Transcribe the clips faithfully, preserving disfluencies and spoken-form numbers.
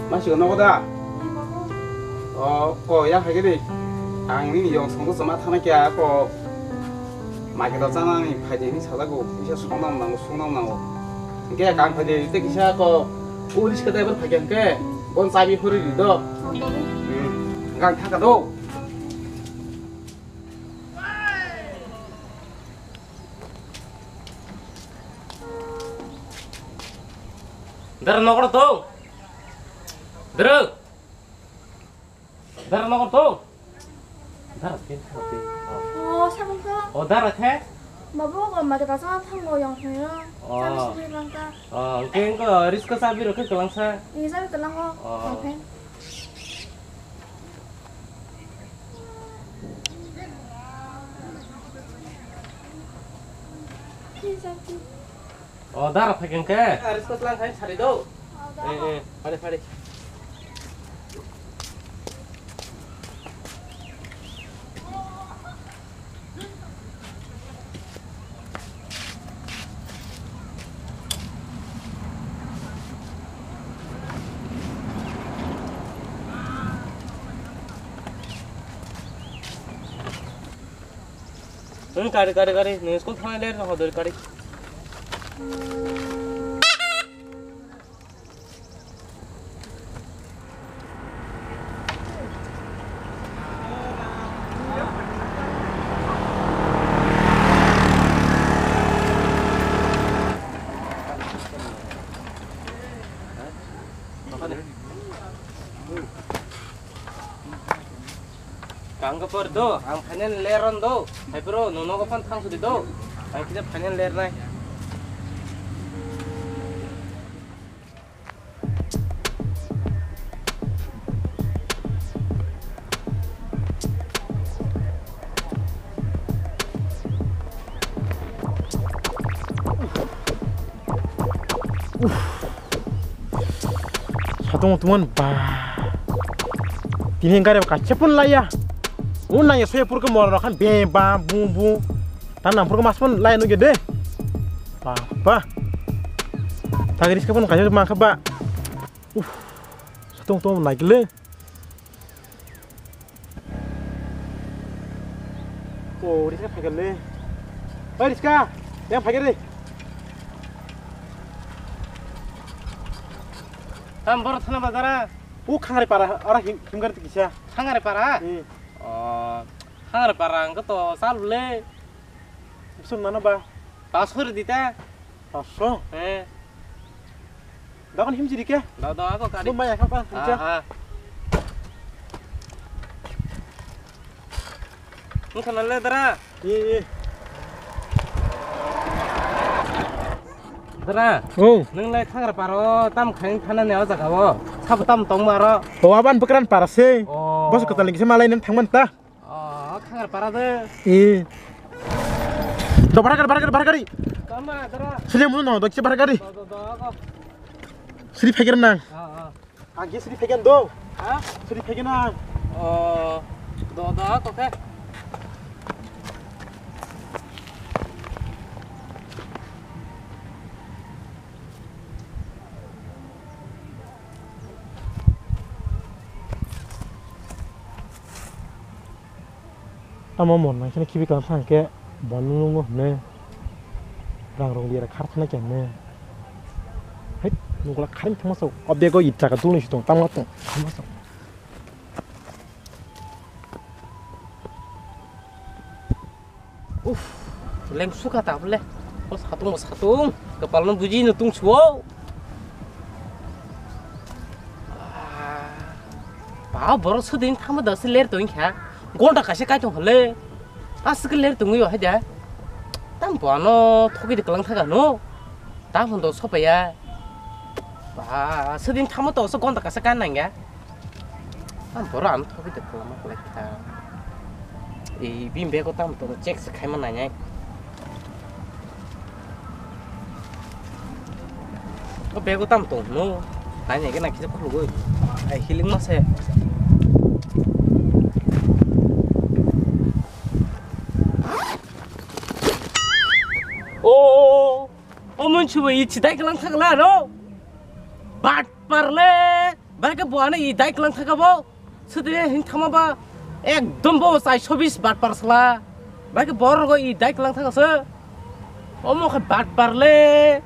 Masiko nogo da? O ko ya hai gede. Ang nini yong songdo sama thana kya ko. Magi do chana ni phaidi ni sajago. Kisa songnam nango, songnam nango. Hingke kang phaidi te kisa ko. Uris ka driver phai hingke. Bon sabi hori di do. Gang thaka do. Dara nokro to. Dara. Dara nokro to. Dara ken thang te. Oh, sabun ko. Oh, dara khe. Babu ko ma ta sa thang go yong thang yo. Oh. Sabun sabun lang ta. Oh, keng ko risk sabi ro khe kelang sa. Ini sabi kelang ko. Oh. Oke. Ini sabi. O, dara phai keng khe. Aris ko tlang khai sari do. Eh, eh, phari, phari. Nung kari, kari, kari. Nung school thangna ler na hodor kari. Kang ka por do, ang final leron do. Hai bro, no no ko phan thang sudi do. Ang kida final ler nai. Satung tuman ba. Tini gari kaisa pun laya. Unang ya soya pur ke mor kan be ba bu bu. Tan nang pur ke mas pun laya nuge de. Ba ba. Tagris ke pun kaisa mangkha ba. Uf. Satung tuman naikle. O, Riska phaikha le. Oi, Riska, yang phaikha de. Tam boro thana bazara. O, Khangari para, ora him, himgar tikisa. Khangari para? Hmm. O, Khangari para, angko to sal le. Sum nana ba? Pasur dita. Pasur? Eh. Dakon himjiri khe? Da, da, ako kari. Bo maya kha pa, himcha. Ah, ah. Nung khana le dara? Ye, ye. Dara? Oh. Nung lai Khangra paro tam khain thana ne o jaga o. Sabo tam tong maro. O aban bwkran para se. Oh. Boso kwtal ni kisa malai nang thangman ta. Oh, Khangra para de. Eh. Do bara gari, bara gari, bara gari. Tama, dara. Sini mun no, do kisa bara gari. Do, do, do, ako. Sri phaikir nang. Ah, ah. Ang kisa sri phaikan do. Ha? Sri phaikan ang. Oh, do, do, ako khe. Tamo mon nang sini khibi kang thang khe bal nungo hne rang rong biara khar thana khe hne. Hei, nukla kharing thangma sok. O bego itra ka dulni sitong tangma tong. Thangma sok. Uff, leng sukha ta bole. O satung, o satung. Kapal no buji no tung chuo. Ah, ba, borok sudin thangma da se ler tong kha. Gonta kaisa kai tong hole. Asuk ler tong yo hai da. Tam bo ano thoki de klang thaga no. Tam hondo sopaya. Ba, sudin thangma to so gonta kaisa kan nang ya. Ang borok ano thogwi de kwlama kwlai kha. Ei, bini bego tamo tongo check se khaima nainai. O bego tamo tongo hino. Nainai gana kisa khulugwi. Ai, hiling ma se. O, o, o, o, o, mun chuba i chidai klang thakla ro. Batpar le, bai khe bo ano i dai klang thaka bo. Sudine hin thama ba, ekdom bo chai sobis batpar sala. Bai khe bor rogo i dai klang thaka se. Omo khe batpar le,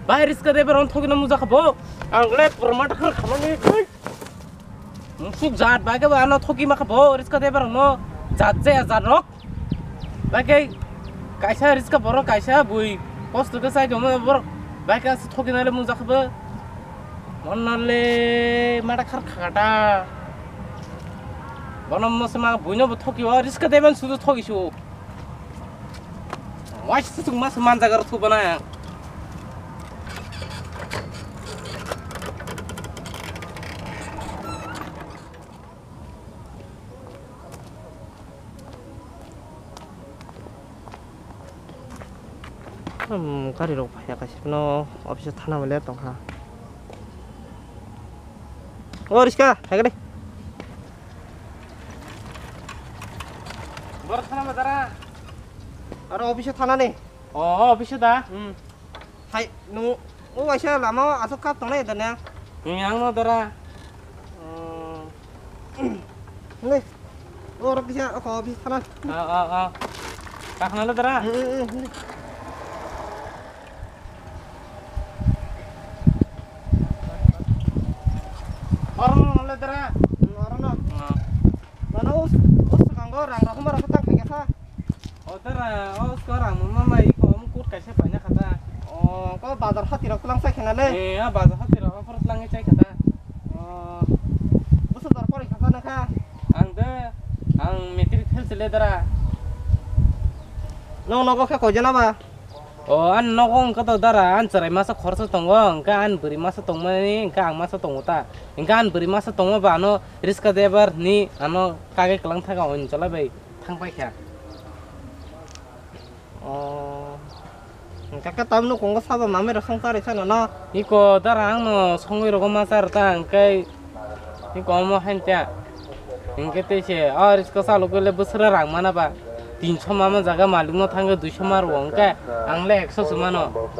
bai riska de beron thoki na muja kha bo. Ang le purma dakhar khamani. Musuk jat bai khe bo ano thoki ma kha bo, riska de beron no jat je jat rok. Bai khe kaisa riska borok kaisa bui kosto khe chai tongma borok bai khe aswk thokinai le mujak khe bo. Monna le mada khar khakata. Bono mosma buino bo thoki o riska deban sudu thoki su. Wai sutuk mas manjagar thu bana. Hmm, gari rok phaiya kaisa no office o thana bai le tongkha. O Riska, hai gari. Bor thana ma dara. Aro office o thana ni. O, office o da. Hmm. Hai, nung, o waisa lama o aswk kap tongnai da ne? Ni ang no dara. Oh. Ni, o rok kisa o ko office thana. Ah, ah, ah. Kakhna le dara? Hmm, hmm, hmm. Oro no le dara? Hmm, oro no. Ah. Mano o, o swkango rang rok ma rok tang khaikha sa. O dara, o skorang mama iko mukut kaisa paina khata. O, ko bazar hati rok twlang sai khena le? Eh, a bazar hati rok aphor twlangwi chai khata. O, busu dor pori khata na kha? Ang de, ang matric fail sile dara. Nong nogo khe koi jana ba? O, an nogo wngkha to dara, an chwrai masa khorsa tongo, hwnkhe an bwrwi masa tongmani, hwnkhe ang masa tongo ta. Hwnkhe an bwrwi masa tongma ba ano riska driver ni ano kagwi kwlang thaka o hinwi cholai bai. Thang paikha. Oh. Hwnkhe khe tamni nukhungo sabo mamai rok song charwi sano no? Iko dara ang no songwi rogo ma char ta hwnkhe iko omo hain ta. Hwnkhe tei se o riska chalogwi le bwswra rang mana ba. Tinso ma man jaga malik no thangwi duiso ma rwo hwnkhe ang le ekso se mano.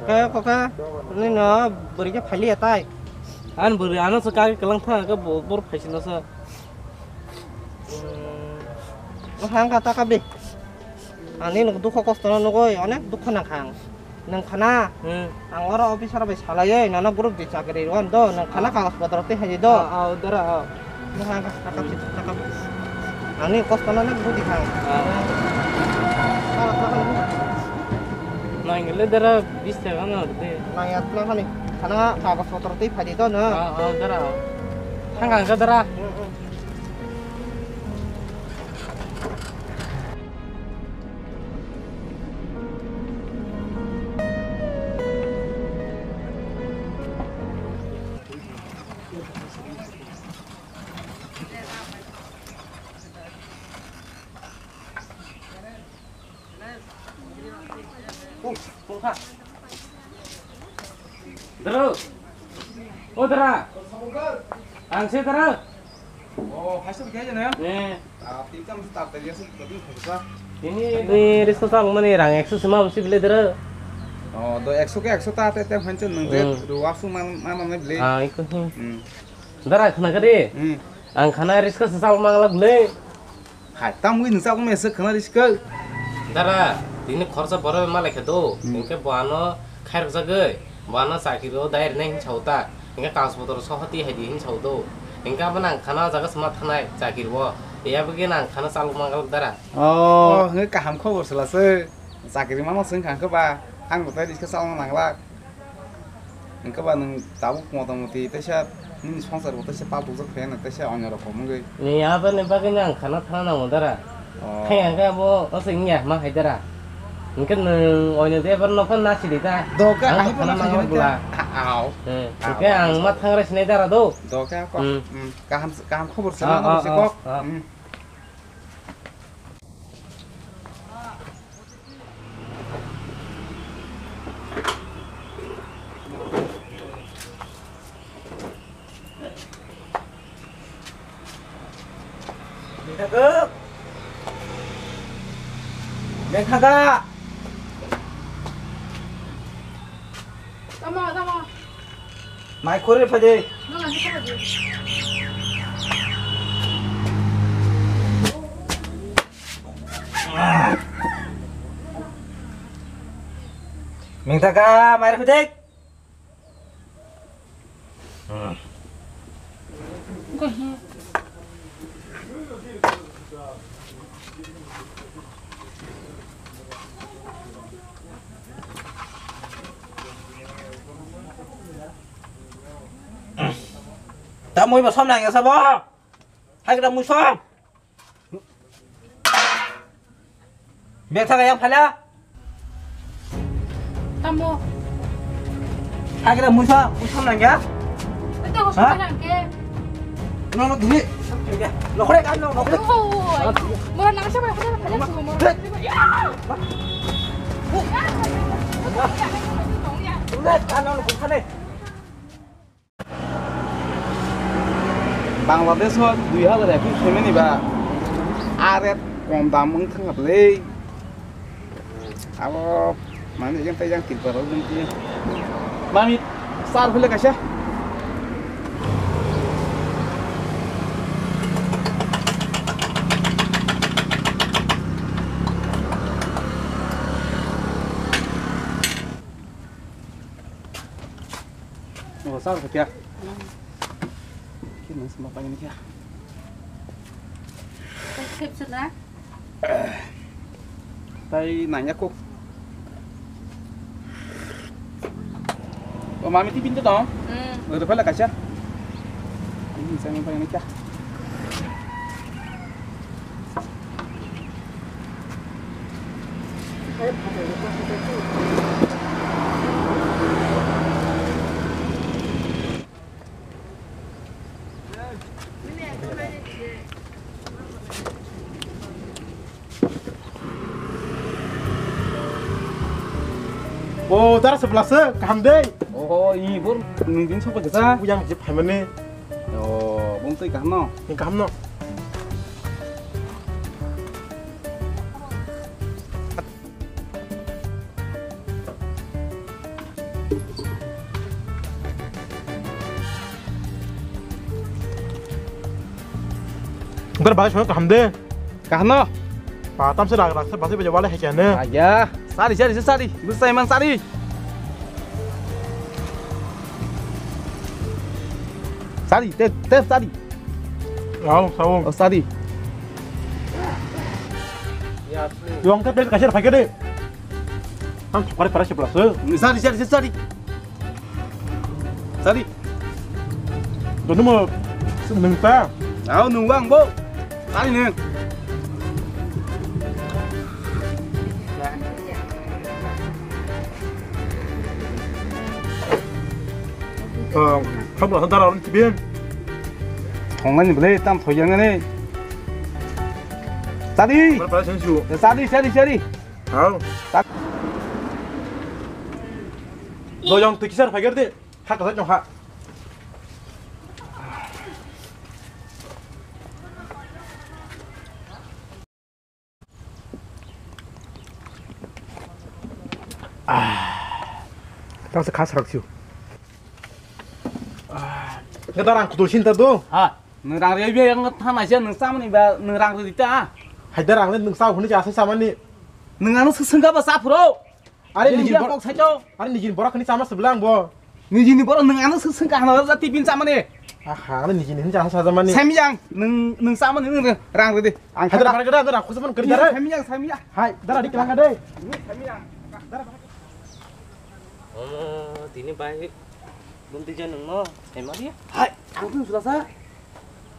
Khe kokha nini no bwrwi khe phailiya tai. Ani bwrwi ano se kagwi kwlang thang khe bo bor phaisino se. Nwng hang kha ta kap di. Ani nwng dukho kosto no nugwi onek dukho nang kha ang. Nwng khana? Hmm. Ang oro officer bai salaiwi nono group di chakri rw do, nwng khana kagoj potro twi hai di do. Ah, ah, dara, ah. Nwng hang kha ta kap di, ta kap di. Ani kosto no onek budi kha ang. Ah. Nang le dara bis taka no de. Nang ya tlang hani khana kagoj potro twi phai di do no. Ah, ah, dara. Hang hang kha dara. Hmm, hmm. Dara. O dara. Ang se dara. Oh, hai se bikhe jana? Eh. Ah, tin tam tar tar ya se, kati khusa. Ini ni risko sa mani rang ekso sima busi bile dara. Oh, do ekso ke ekso ta te te hancho nang je. Hmm. Do waksu man man man bile. Ah, iko. Hmm. Dara khna kari. Hmm. Ang khana risko sa sa mangla bile. Hai, tamwi nwng chakmani se khwna riska. Dara, tini khorsa borok ma lai khe do. Hmm. Hinkhe bo ano khairok jagwi, bo ano chakiri o dai rwnai hin sao ta. Hinkhe kagoj potro sohoti hai di hin sao do. Hinkhe abo nang khana o jaga sma thanai chakiri o. Yabagwi nang khana chalok manglak dara. Oh. Oh, hinkhe kaham khobor sela se. Chakiri mano se wngkha hinkhe ba. Ang bo tai riska chalok nanglak. Hwnkhe ba nwng tabuk motamoti teisa nini songsar bo teisa pal tujak phai nang teisa onyo rok kom wngwi. Ni aboni bagwi no ang khana thana nango dara. Oh. Khe ang khe abo ose wngya ma hai dara. Hwnkhe nwng onyo de bar nokha nasi di ta. Doka ang ai khana bono mango sini bula. Au. Eh, hwnkhe ang ma thangra sinai dara do. Doka kok. Hmm. Hmm. Kaham kaham khobor sana. Ah, nang ah, se ah, kok. Ah. Hmm. Bengkhaga. Bengkhaga. Mai khore phai de. Mengthaka, mai phai de. Tamoi ba som nang ya sabo. Hai kena musom. Bek thaga yang phala. Tamo. Hai kena musom, musom nang ya. Ito ko ha? Nang ke. No no dili. Lo kore kan lo kore. Oh, mora nang sa ba kore phala su mora. Dek. Ya. Dek kan lo kore. Bangladesh o dui hazar ekus soimani ba, a rate kom dam wng thang kha bwlwi. Abo mani jang tei jang Tripura o jang tei. Mami, sar phile kaisa. Oh, sar kya? Kini sama pakai ni kya? Sip sip na. Tai nanya ko. Oh, mami ti pintu dong. Hmm. Udah pala kaca. Ini sama pakai ni kya? O, dara sebelah se, kaham dei. Oh, ini bor, nungkin sopo jasa. Yang je phaimani. Oh, bung tei kaham no? Yang kaham no. Ungkar bahai sono kaham de. Kaham no? Pa tamse rak rak se basi baja wale hekya ne. Aja. Sari sari sari. Busai man sari. Sari te te sari. Wow, sawung. Oh, sari. Yang te pen kasir pakai de. Ang thokare para sepla se. Sari sari sari. Sari. Dono mo nung ta. Au nung bang bo. Sari nung. Thok thok thok dara on tibin. Thongani bele tam thok yang ni. Sari. Para para sensu. Sari sari sari. Hau. Doyong twi kisar phaikar de. Ha, kasai chong ha. Tang se khas rak siu. Ngadar ang kutul sinta do. Ha. Nung rang rwi yang thanai se nung samani ba nung rang rwi ta. Haidar ang le nung sa huni jasa samani. Nung ano sengga ba sa phuro. Are nini nijini bor-, kok saito. Are nijini borok khani chama se bwla ang bo. Nijini borok nung ano se sengga hana ja tipin chamani. Aha, are nijini hin chama sajamani. Samyang nung nung chamani nung rang rwi de. Ang haidar khata. Bara gada dara khusaman kari dara. Samyang samyang. Hai, dara dik langga de. Samyang. Dara. Omo, tini bai. Bumti jan nung no. Hai, ang tun sulasa.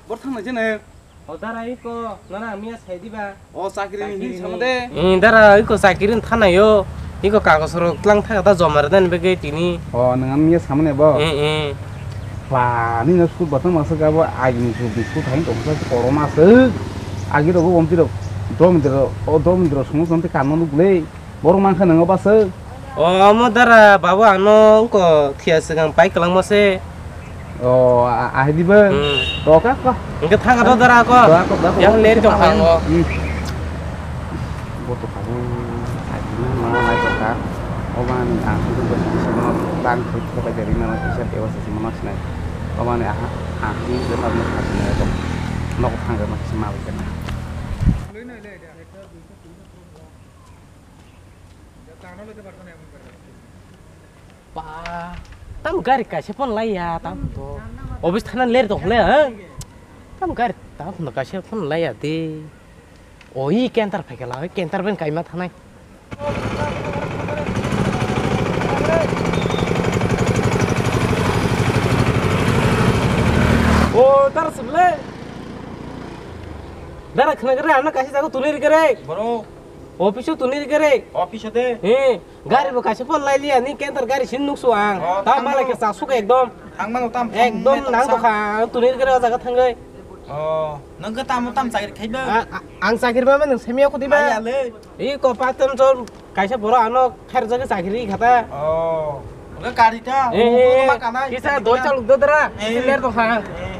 Bor thang nai jene. O dara iko, nana miya sai diba. O chakri ni hin sama de. Eh, dara iko chakri ni thana yo. Iko kagos rok tlang thaga da joma rwna ni bagwi tini. O, nang miya sama ne bo. Eh, eh. Ba, ni no school batang masa ga bo, agi ni school, school thang tong sa korona se. Agi rok bo bomti rok. Dom dro, o dom dro sumo samte kanma nuk le. Borok mankha nang o bwswk? O, omo dara, babu, ano wngkha thiya swkang pai kwlangma se. O, a-, ahai diba? Hmm. Roka ko. Hwnkhe thang ro dara ko. Dara ko, dara ko. Yang ler jok kha o. Hmm. Bo to kha. Ai, ma, ma, ma, ma, ma. Obani ang sungkhe bo sisi bono bang thoi thoi bai de rina ma kisa dewa sisi mono sinai. Obani aha ang sini je ma ma sinai to nok thang ma kisa ma bai kena. Ba, tam gari kaisa phone laiya, tam to. Office thana ler tong le, ha? Tam gari, tam to kaisa phone laiya de. O, i kenter phaikha la, kenter ben kaima thanai. O, tar sable. Dara khna gare, ano kaisa jago tuli gare. Boro. Office o tuni gare. Office o de. He, gari bo kaisa phone lai liya ni kenter gari sin nuksu ang. Oh, ta thang malai mano. Ke sa suk ekdom. Thang mano tam, ekdom thang nang mano tokha ang tuni gare o jaga thangai. Oh, nang ke tam tam chakri khai ba? A, a, ang chakri ba nang semia khudi ba? Ai ale. I ko pa tem chor kaisa boro ano khair jaga chakri khata. Oh. Oke, gari ta, eh, eh, ma kanai. Kisa doi chaluk do dara. Eh. Kisa ler tong kha. Eh.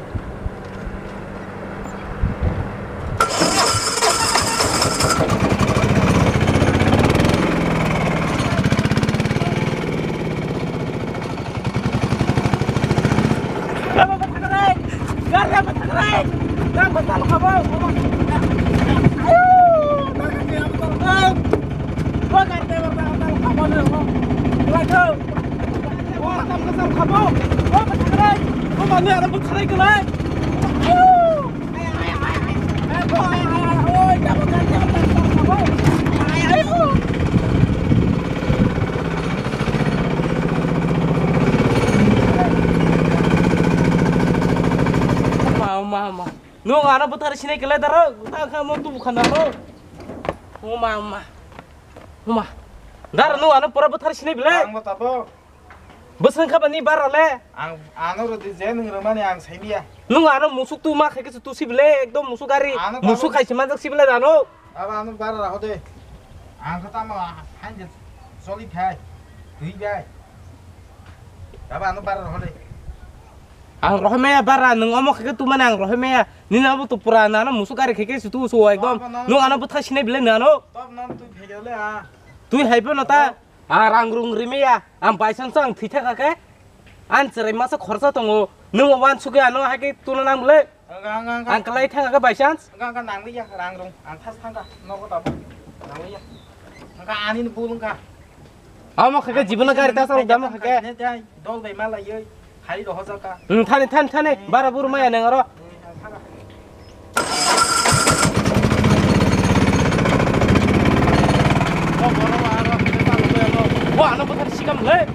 Gari apa tangrai? Nang betal kabo. Ayo, tangrai apa tangrai? Gua gari apa tangrai? Kabo ni, kabo. Laju. Wah, tam kesal kabo. Wah, betal kabo. Kabo ni ada betal kabo. Ayo. Ma, ma, ma. Nwng ano bwthar sinai kwlai daro, ta kha mo tubu khana mo. Oma, oma. Oma. Dar nwng ano pura bwthar sinai bile. Ang bo tabo. Bwswng kha bani bara le. Ang ano rwdi je nwng rwmani ang saimiya. Nwng ano musuk tu ma khai khe tu si bile, ekdom musuk gari. Ano tabo. Musuk khai si manjak si bile dano. Aba ano bara raho de. Ang kha tamo hain je soli khai. Tui bai. Aba ano bara raho de. Ang rohormaya bara, nwng omo khe tumani ang rohormaya. Nini abo to pura nano musuk gari khe khe sutu su ekdom. Abo nang. Nwng ano bwthai sinai bile nano. Tab nang twi phegele a. Twi hai phano ta. Ang rang rung rimaya. Ang by chance ang thwi thaka khe. Ang cherai masa khorsa tongo. Nwng wan suke ano hai khe tuna nang bile. Ang, ang, ang, ang. Ang kalai thaka khe by chance. Ang, ang, ang nang liya, rang rung. Ang thas thangka. Nogo tabo. Nang liya. Ang ani bul wngkha. Amo khe khe jibono gari ta salok damo khe khe. Dol bai ma laioi, hai rohorjak ka. Hmm, thani, thani, thani, bara buru maya nang aro. Wa, ano bwthar sikam le.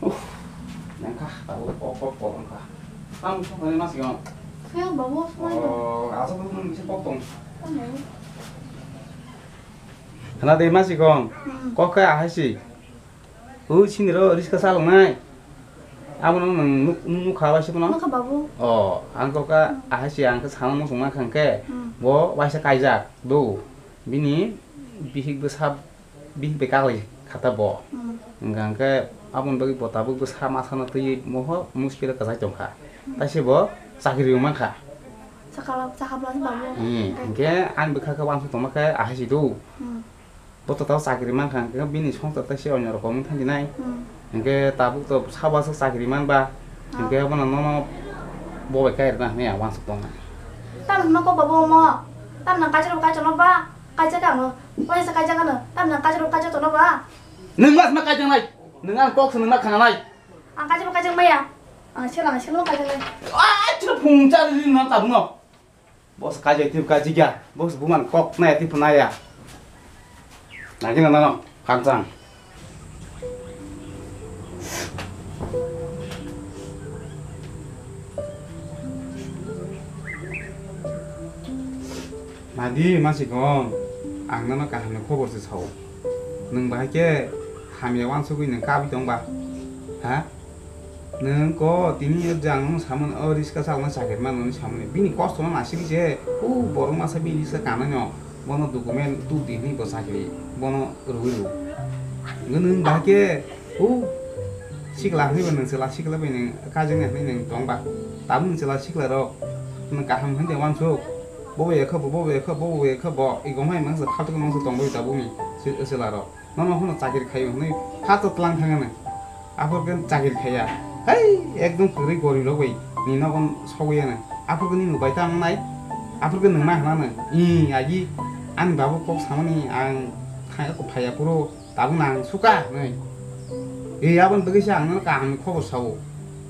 Uff, nangkha, tabuk kok kok kok wngkha. Tamo soknani ma sikang? Khe babu, soknai. Oh, asa bo mung bisa kok tong. Tamo. Khna de ma sikong. Hmm. Kok khe ahai si. Ui sini ro riska salongnai. Abono nung nuk nuk kha bai sipno. Nukha babu. Oh, ang kok ka ahai si ang khe sana musung ma khang khe. Hmm. Bo waisa kaijak do. Bini bihik bwsa bihik bai kaglai khata bo. Hmm. Hingkha hingkhe aboni bagwi bo tabuk bwsa masano twiwi moho muskilo kwchai tongkha. Hmm. Taise bo chakri rw mankha. Sakala, sakapla se babu. Hmm, hingkhe ani bwkha khe uansuk tongma khe ahai si do. Hmm. Bo to tabo chakri mankha hingkhe bini songsar taise onyo rokom wng thang dinai. Hmm. Hingkhe tabuk to sabo aswk chakri manba. Ah. Hingkhe bono nono bo bai kairwkna hinwi ang uansuk tongkha. Tamni hwnma kok babu omo? Tamni nang kaisa rw kaisa no ba? Kaijak ang, waisa kaijak ano, tamni ang kaijak rw kaijak tono ba? Nwng mas ma kaijaknai, nwng ang kok se nwng ma khananai. Ang kaijak rw kaijak maya, ang sel ang sel no kaijaknai. Ah, chwla phung cha ri na tabuk no. Boss kaijak tip kaijak ya, boss buman kok naya tip naya. Nagina nano, kangsang. Nadi, masikong, ang nono kahamni khobor se sao. Nwng bahai khe hamya wansugwi nwng kabwi tong ba? Ha? Nwng ko tini o jang no samani, o riska salna chakri mano ni samani. Bini kosto no nasik je, o borok masa bini riska kanai no, bono document tubdi hwnwi bo chakri, bono rwui rw. Nwng bahai khe, o sikla hwnwi bo nwng chwla sikla bai nwng kajini hwnwi nwng tong ba. Tabuk nwng chwla sikla rok, nwng kaham hwnwi de wansuk. Bobo ekha bo, bobo ekha, bobo ekha bo, igom hai mangsa phatok mangsa tong bai tabuk ni chwla rok. Nono hwnwi chakri khaio hwnwi phato tlang thangano. Aphuru khe chakri khaiya. Hai, ekdom kwrwi gorirok bai ni nogon sogwi ano. Aphuru khe nini bai ta wngnai. Aphuru khe nwng ma hwnano. I, agi, ani babu kok samani ang thangya kok phaiya phuru tabuk nang suka hwnwi. I, aboni bagwi se ang nono kaham ni khobor sao.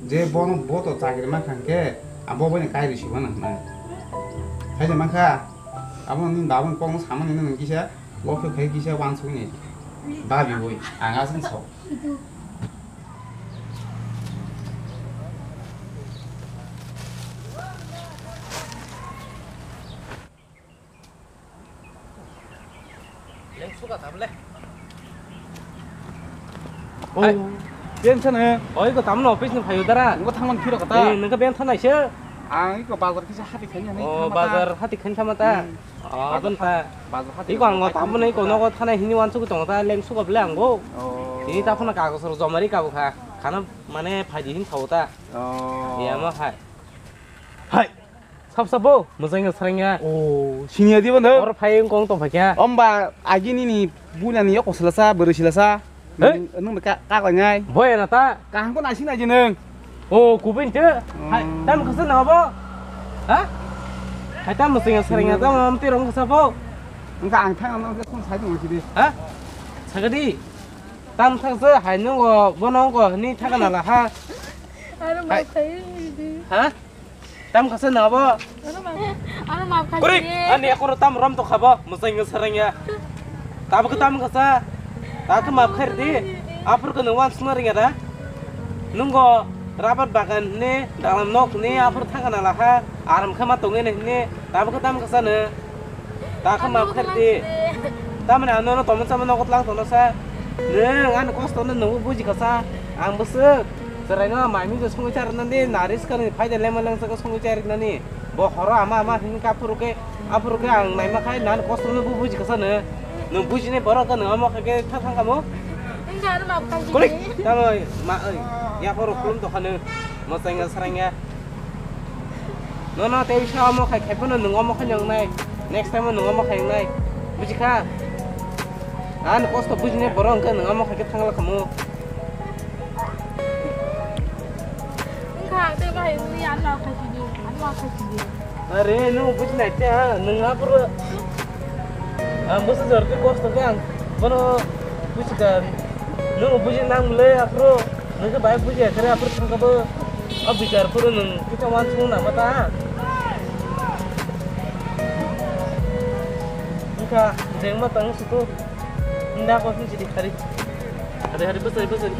Je bono bo to chakri ma khang khe, abo bai ni kairi sibo nang hwnwi. Hai je mankha, abo ni babu kok samani nwng kisa. Bo khe khai kisa wansukni babi oi, ang aswk sok. Leng suka tabule. Oh. Hai. Ben sana. Oi ko tamno office ni phayo dara. Ngo thangman phiro kata. Eh, nengka ben thanai se. Ang iko bazar kisa hati khani. Oh, bazar hati khani thamata. Hmm. Oh, bazar abon ta. Bazar hati. Iko ang tamo nei ko nogo thanai hini wansuk tongo ta leng suka bele ang bo. Oh. Ini ta phana kagos ro jomari ka bukha. Khana mane phaidi hin khao ta. Oh. Ya ma hai. Hai. Sap sap bo, mujang ya sarang ya. Oh, sini adi bondo. Or phai kong tong phakya. Omba agi nini buna ni yok silasa, beri silasa. He? Nung ka ka ngai. Boy na ta. Kaham ko nasi na jinung. Oh, kubin te. Hai, tam khasa na bo. Ha? Hai tam mujang ya sarang ya, tam am tirong khasa bo. Engka ang thang ang ke sung sai dong kidi. Ha? Sagadi. Tam thang se hai nung go, bo nung go, ni thang na la ha. Aro ma khai di. Ha? Tam khasa na bo. Aro ma. Aro ma khai. Kuri, ani ako tam rom to khabo, musai nge sarang ya. Tabuk tam khasa. Ta ke map khair di. Apur ke nung wan sumar ya da. Nung go rabat bagan ni, dalam nok ni, apur thang na la ha. Aram khama tong ni ni. Tabuk tam khasa ne. Ta khe map khair di. Tamani ano no tomon samano kot lang tono sa. Neng ani kosto no nungbo buji kasa. Ang bwswk. Chwraino mai mui songwi charnani nari swkang ni phaida lema lengsa songwi charnani. Bo horo ama ama hin ka phuru khe aphuru khe ang naima khai nan kosto no bu buji kasa no. Nung buji ni borok khe nung amo khe khe tha thang kamo. Engga ano map khair di. Kulik. Tamo ma oi. Ya horo khulum to khano. Mo sengga srengga. Nono tei bisa omo khai khai phano nwng omo khai nwngnai. Next time o nwng omo khai wngnai. Buji kha? Ani kosto bujinai borok hwnkhe nwng omo khai khe thangla khamu. Wngkha ang tei bahai wngwi ano khai sidi, ano khai sidi. Are nwng bujinai te ha, nwng aphuru. Ang bwswk jor khe kosto khe ang bono buji kha. Nwng buji nang le aphuru. Nwng khe bai buji kha re aphuru thang kha bo. O bichar phuru nwng kisa wansukna nangma ta. Wngkha jengma tong suku. Nda ko sini sidi khari. Hari hari besai besai.